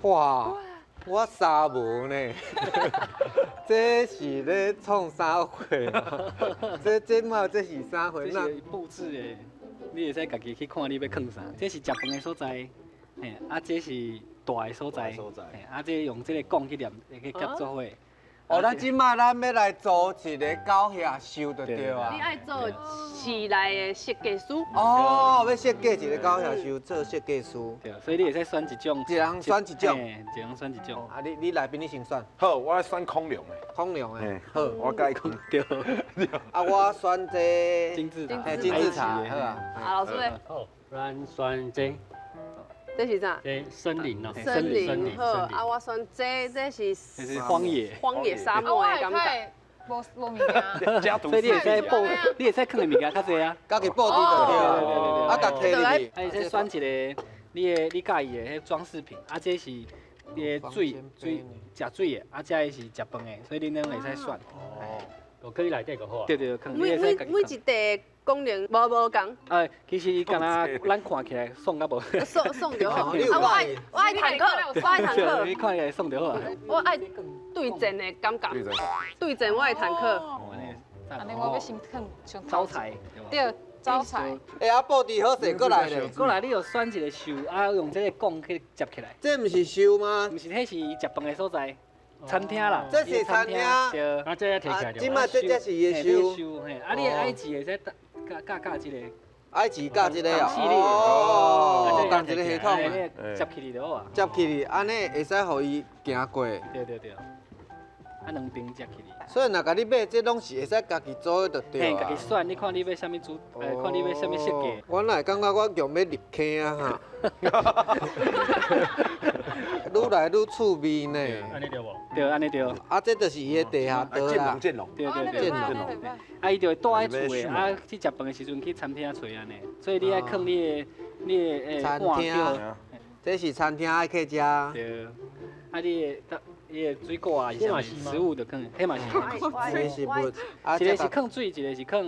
哇！哇！我衫無呢。這是咧創啥貨？這嘛這是啥貨？這是佈置的。你會使家己去看你欲囥啥，這是食飯的所在，嘿，啊，這是大的所在，嘿，啊，這用這個摃去連，去夾做伙。哦，咱這擺咱欲來做一个狗仔秀就對啊。你愛做室內的設計師。哦，欲設計一个狗仔秀，做設計師。對，所以你會使選一種。一人選一種。一人選一種。啊，你來賓你先選。好，我愛選恐龍的。恐龍的。好，我佮意恐對。啊，我選這金字塔。金字塔，好啊。啊，老師咧。好，咱選這。這是啥？這森林哦。森林好，啊，我選這，這是。這是荒野。荒野沙漠的感覺。無無物件。所以你會使布，你會使囥的物件較濟啊。家己布置就對啊。啊，共提入去。啊，會使選一个你的你佮意的彼裝飾品，啊，這是你的水水食水的，啊，這个是食飯的，所以恁兩會使選。哦。就可以內底就好啊。對對，囥。每一塊功能無無仝。哎，其實敢若咱看起來爽較無。爽爽就好。啊，我愛坦克，我愛坦克。你看起來爽就好啊。我愛對戰的感覺。對戰我愛坦克。按呢我欲先囥上招財。對，招財。欸，啊，布置好勢，閣來咧。閣來，你就選一个樹，啊，用這个摃去接起來。這毋是樹嗎？毋是，彼是食飯的所在。餐廳啦，這是餐廳。對。啊，這提起來。這擺這才是伊的樹。嘿，啊，你愛字會使加加這个。愛字加這个哦。哦，仝一个系統。接起來就好啊。接起來，按呢會使予伊行過。對對對。啊，兩邊接起來。所以若共你買，這攏是會使家己組的就對啊。嘿，家己選，你看你欲啥物主，看你欲啥物設計。我哪會感覺我強欲入坑啊哈！愈來愈趣味呢。按呢對無？對，按呢對。啊，這就是伊的地下道啦。建龍，對對對，建龍。啊，伊就會蹛佇厝的，啊，去食飯的時陣去餐廳揣按呢，所以你愛囥你的、你的餐廳。這是餐廳愛客食。對。啊，你的。伊的水果啊，是啥物食物就囥，彼嘛是。這是物，一个是囥水，一个是囥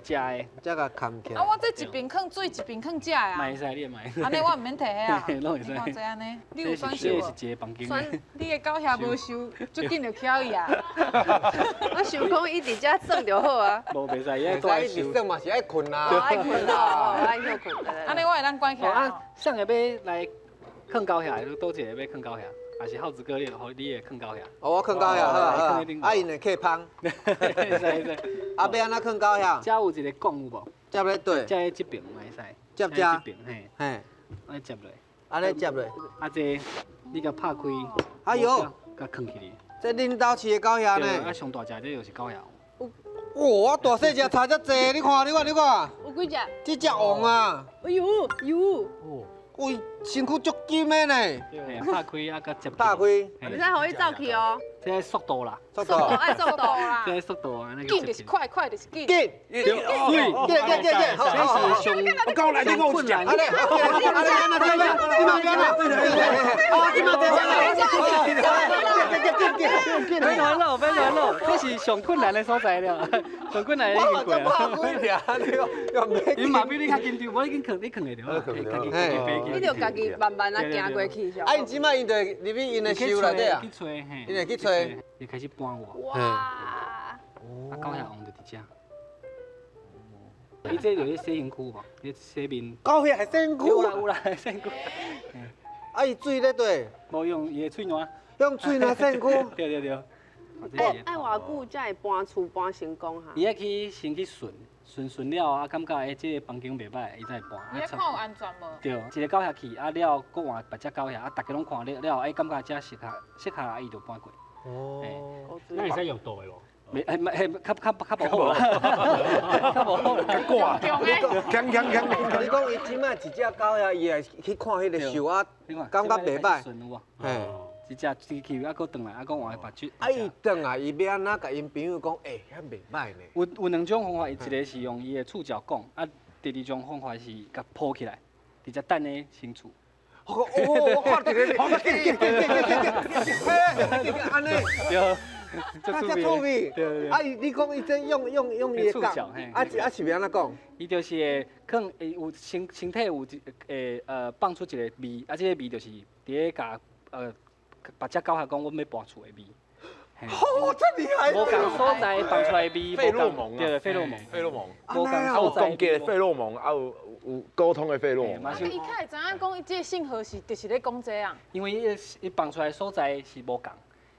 食的。這共崁起來。啊，我這一邊囥水，一邊囥食的啊。嘛會使，你會買。按呢我毋免提彼啊。攏會使。你看這按呢，你有選樹無？這是一個房間。你的狗遐無收，足緊就翘伊啊。我想講伊佇遮耍就好啊。無袂使，伊愛蹛一直耍嘛是愛睏啊。愛睏啊，愛歇睏。按呢我會當關起來。啊，啥个欲來囥狗遐？佗一个欲囥狗遐？也是孝子哥，你予你会囥狗遐。哦，我囥狗遐，好啊好啊。啊，𪜶會客芳。會使會使。啊，欲按怎囥狗遐？遮有一个摃有無？接咧佗？遮這邊嘛會使。接遮？這邊嘿。嘿。按呢接落。按呢接落。啊，這你共拍開。哎喲。共囥起來。這恁兜飼的狗遐呢？啊，上大隻這就是狗遐。哇，我大細隻差遮濟，你看，你看，你看。有幾隻？這隻王啊！哎喲，喲。喂，身軀足緊的呢。嘿，拍開啊，佮接。拍開。會使予伊走去哦。這速度啦。速度。愛速度啦。這速度啊，緊就是快，快就是緊。緊。緊。緊緊緊緊，好好好。我講來，你講有食。阿咧，阿咧，阿咧，阿咧，你嘛變啦，哦，你嘛變啦。緊緊緊緊。別亂咯，別亂咯，這是上困難的所在了，上困難的已經過啊。我拍幾你伊嘛比你較緊張，無你緊囥，你囥會著啊？你就家己慢慢啊行過去。啊，𪜶這擺𪜶就入去𪜶的樹內底啊。去揣，嘿。𪜶會去揣。伊開始搬我。哇！啊，狗遐王就佇遮。伊這就是洗身軀無？咧洗面。狗遐會洗身軀？有啦有啦，洗身軀。啊，伊水咧佗？無用伊的喙瀾。用喙瀾身軀。對對對。愛愛偌久才會搬厝搬成功哈？伊愛去先去巡巡巡了啊，感覺欸這个房間袂䆀，伊才會搬。你看有安全無？對，一个狗蟻去啊了，閣換別隻狗蟻，啊，逐家攏看了了，欸感覺這適合適合，啊伊就搬過。哦。那會使用倒的無？袂，欸，欸，較較較無好啦，較無好啦。較掛。鏘鏘鏘！你講伊這擺一隻狗蟻，伊會去看彼个獸啊，感覺袂䆀。嘿。一隻機器啊，閣轉來啊，閣換別隻。啊，伊轉來，伊欲按怎共𪜶朋友講？欸，遐袂䆀呢。有兩種方法，伊一个是用伊的觸角講，啊，第二種方法是共抱起來，直接等咧先厝。哦，我看一个，緊緊緊緊緊緊，按呢。對。這趣味。對。啊，伊你講伊這用用用伊的角，啊啊是欲按怎講？伊就是會囥，會有身身體有一會放出一個味，啊，這个味就是佇咧共別隻狗蟻講，阮欲搬厝的味。哦，這厲害！無仝所在放出來的味，費洛蒙啊，對，費洛蒙，費洛蒙，無仝有攻擊的費洛蒙，啊有有溝通的費洛蒙。啊，伊較會知影講，伊這个信號是就是咧講這啊。因為伊伊放出來的所在是無仝，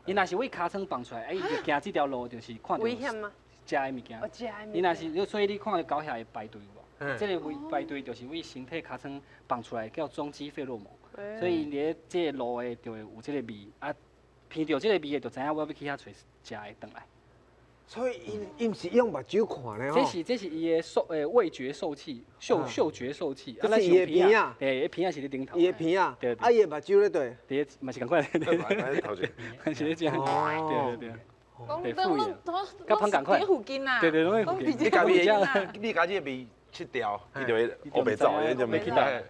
伊若是為尻川放出來，啊伊就行這條路就是看著危險嗎？食的物件。食的物件。伊若是，所以你看著狗蟻會排隊無？這个排隊就是為身體尻川放出來叫總之費洛蒙。所以佇咧這个路的就會有這个味，啊，聞著這個味的就知影我欲去遐揣食的轉來。所以伊伊毋是用目睭看咧吼。這是伊的嗅味覺受器，嗅覺受器。這是伊的鼻仔。對，伊鼻仔是咧頂頭。伊的鼻仔。對。啊，伊的目睭咧佗？佇咧嘛是仝款。是咧這。對對對。對，附近。佮芳仝款。佇附近啊。對對，攏佇附近。你共伊，你共這个味切掉，伊就會烏白走，伊就袂去來。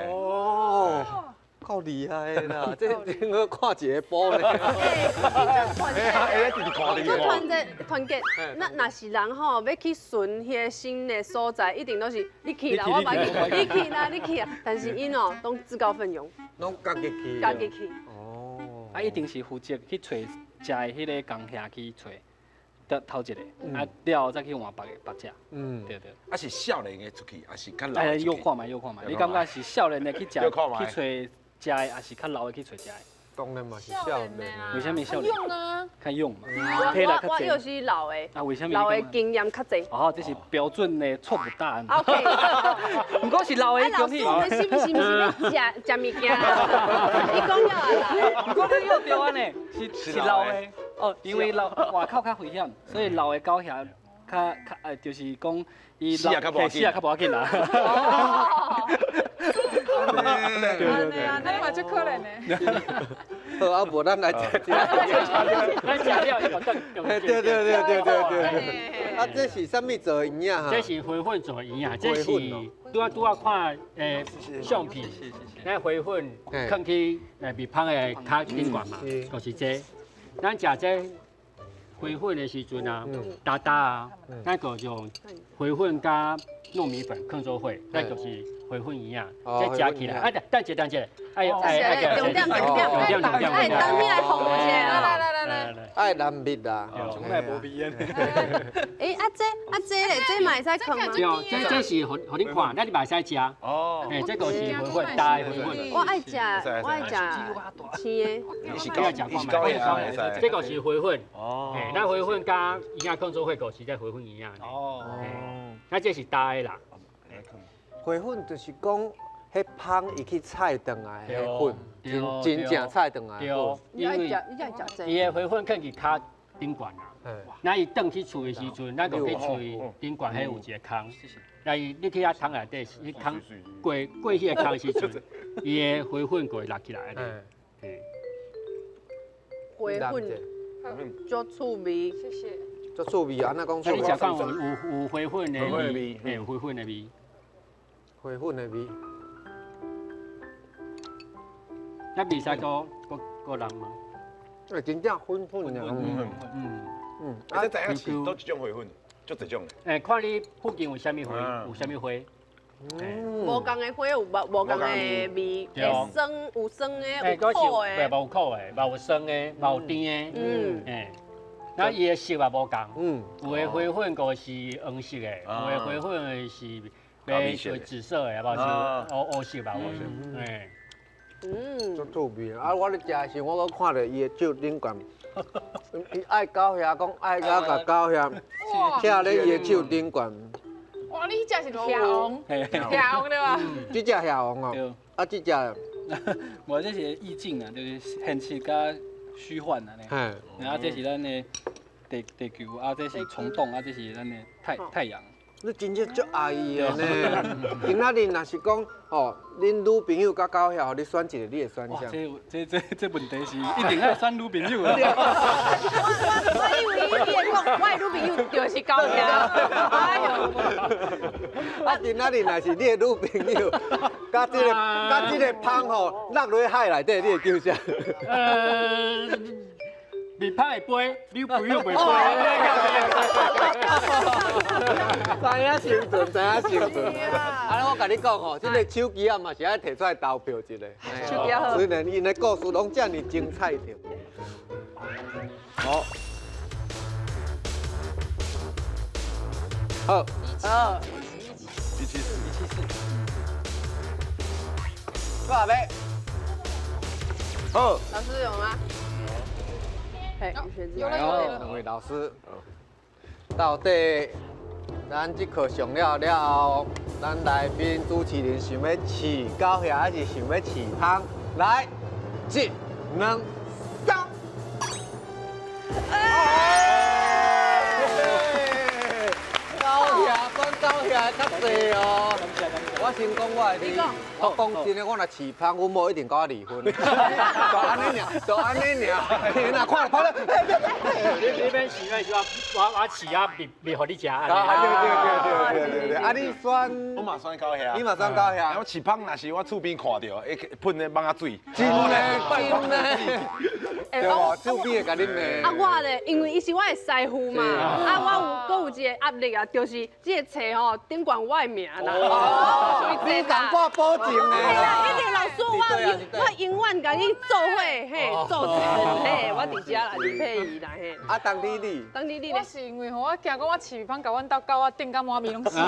哦。夠厲害的啦！這這我看一个波咧。團結，團結團結。那若是人吼，欲去巡彼个新的所在，一定都是你去啦，我袂去，你去啦，你去啊。但是𪜶哦，攏自告奮勇，攏家己去，家己去。哦。啊，一定是負責去揣食的彼个公蟻去揣，得頭一个，啊了後再去換別个別隻。嗯，對對。啊是少年的出去，還是較老的出去？哎，欲看覓，欲看覓。你感覺是少年的去食，去揣食的，還是較老的去揣食的？當然嘛是少年啊。為啥物少年？用啊。較勇嘛。我我又是老的。啊，為啥物？老的經驗較濟。哦，這是標準的錯誤答案。 OK。毋過是老的老師，你是毋是毋是欲食食物件？伊講了啊。毋過你又對按呢，是老的。哦，因為老外口較危險，所以老的狗蟻較較就是講伊死也較無死也較無要緊啦。對對對，那你嘛足可憐的。好啊，無咱來食食。咱食了伊就轉。對對對對對對。啊，這是啥物做的圓仔哈？這是花粉做的圓仔，這是拄仔拄仔看相片，咱花粉囥去蜜蜂的跤頂懸嘛，就是這。咱食這花粉的時陣啊，焦焦啊，咱就用花粉佮糯米粉囥做伙，那就是花粉圓仔，這食起來。啊，等一下，等一下，哎哎哎，重點重點重點重點，哎，當天來服務一下來來來來，愛難蜜啦，從來無味的。欸，啊這啊這咧，這嘛會使囥嗎？對，這是予予恁看，咱你嘛會使食。哦。欸，這個是花粉，焦的花粉。我愛食，我愛食青的。你是狗，你是狗蟻，這個是花粉。哦。欸，咱花粉佮圓仔囥做伙，就是這花粉圓仔。哦。那這是焦的啦。花粉就是講，彼蜂伊去採轉來的粉，真真正採轉來的粉。你愛食，你愛食這？伊的花粉囥佇跤頂懸啊。那伊轉去厝的時陣，咱就去厝頂懸彼有一个空。那伊你去遐窗內底，彼空過過彼个空的時陣，伊的花粉就會落起來。嘿。花粉足趣味。謝謝。足趣味啊！按怎講趣味？你食看有有花粉的味，嘿，有花粉的味。花粉的味。那袂使閣閣閣人嗎？欸，真正粉粉的。嗯嗯嗯。啊，這知影飼佗一種花粉，足濟種的。欸，看你附近有啥物花，有啥物花。無仝的花有無無仝的味，會酸有酸的，有苦的。對，無苦的，嘛有酸的，嘛有甜的。嗯。欸，那伊的色也無仝。嗯。有的花粉閣是黃色的，有的花粉是白色、紫色的，無是烏烏色吧，烏色。欸。足趣味啊！我咧食的时，我阁看著伊的手顶悬，伊爱狗遐讲爱甲共狗遐，徛咧伊的手顶悬。哇！你彼只是蟹王，蟹王对吧？這隻蟹王哦，啊，這隻，無這是意境啊，就是現實佮虛幻啊。然後這是咱的地地球，啊，這是蟲洞，啊，這是咱的太太陽。你真正足愛伊的呢。今仔日若是講吼，恁女朋友佮狗遐，予你選一個，你會選啥？這這這這問題是一定愛選女朋友的。我以為你會講，我的女朋友就是狗遐。哎喲！啊，今仔日若是你的女朋友，佮這个佮這个蜂吼落落海內底，你會救啥？蜜蜂會飛，女朋友袂飛。知影生存，知影生存。啊，我共你講吼，這个手機仔嘛是愛提出來投票一下。手機好。雖然𪜶的故事攏遮爾精彩著。好。好。好。174。174。多少杯？好。老師有嗎？有了有了。兩位老師，到底咱這課上了了後，咱來賓主持人想欲飼狗遐，還是想欲飼蜂？來，一、兩、三。狗遐，講狗遐較濟哦。我先講我的，我講真的，我若飼蜂，阮某一定佮我離婚。就按呢爾，就按呢爾，你若看跑了，你免飼，免我我飼啊，蜜蜜予你食。對對對對對對，啊你選，我嘛選狗遐，你嘛選狗遐。我飼蜂若是我厝邊看著，會噴彼蚊仔水。真的真的。對無，厝邊會共你罵。啊我咧，因為伊是我的師傅嘛，啊我有閣有一個壓力啊，就是這個冊吼頂懸我的名啦。你共我保證的。嘿啦，一定老師，我永遠共你做伙，嘿，做陣，嘿，我佇遮啦，李佩儀啦，嘿。啊，當你你，當你你我是因為吼，我驚講我飼蜂共阮兜狗仔頂甲滿面攏是。無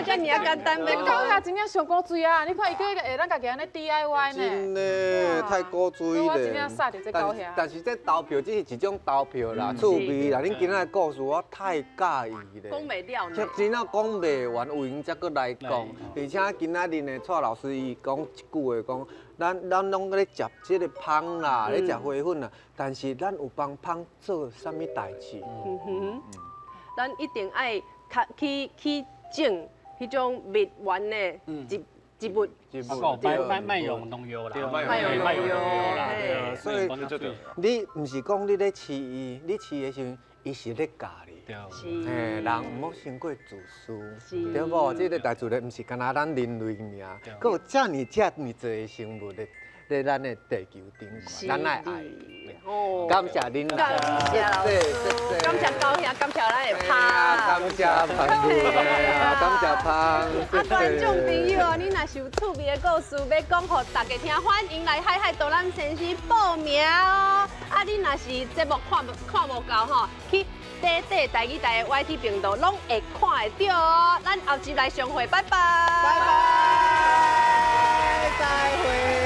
遮爾啊簡單。這狗仔真正上古錐啊！你看伊閣會咱家己按呢 DIY 呢。真的，太古錐咧。我真正煞著這狗遐。但是這投票只是一種投票啦，趣味啦。恁今仔的故事我太喜歡咧。講袂了呢。真正講袂完，有閒才閣來講。而且今仔日呢，蔡老師伊講一句話，講咱咱攏咧食這个蜂啦，咧食花粉啦，但是咱有幫蜂做啥物代誌？嗯哼，咱一定愛較去去種彼種蜜源的植植物。植物。莫莫用農藥啦，莫用農藥啦。所以你毋是講你咧飼伊，你飼的時陣，伊是咧教你。嘿，人毋好傷過自私，對無？這个大自然毋是干焦咱人類爾，閣有遮爾遮爾濟的生物咧，咧咱的地球頂懸，咱愛愛。感謝恁，感謝老師，感謝狗兄，感謝咱的蜂，感謝蜂，感謝蜂。啊，觀眾朋友哦，你若是有趣味的故事欲講予大家聽，歡迎來海海導覽先生報名哦。啊，你若是節目看看無夠吼，去短短台語台的 YT 頻道攏會看會著哦。咱後集來相會，拜拜。拜拜，再會。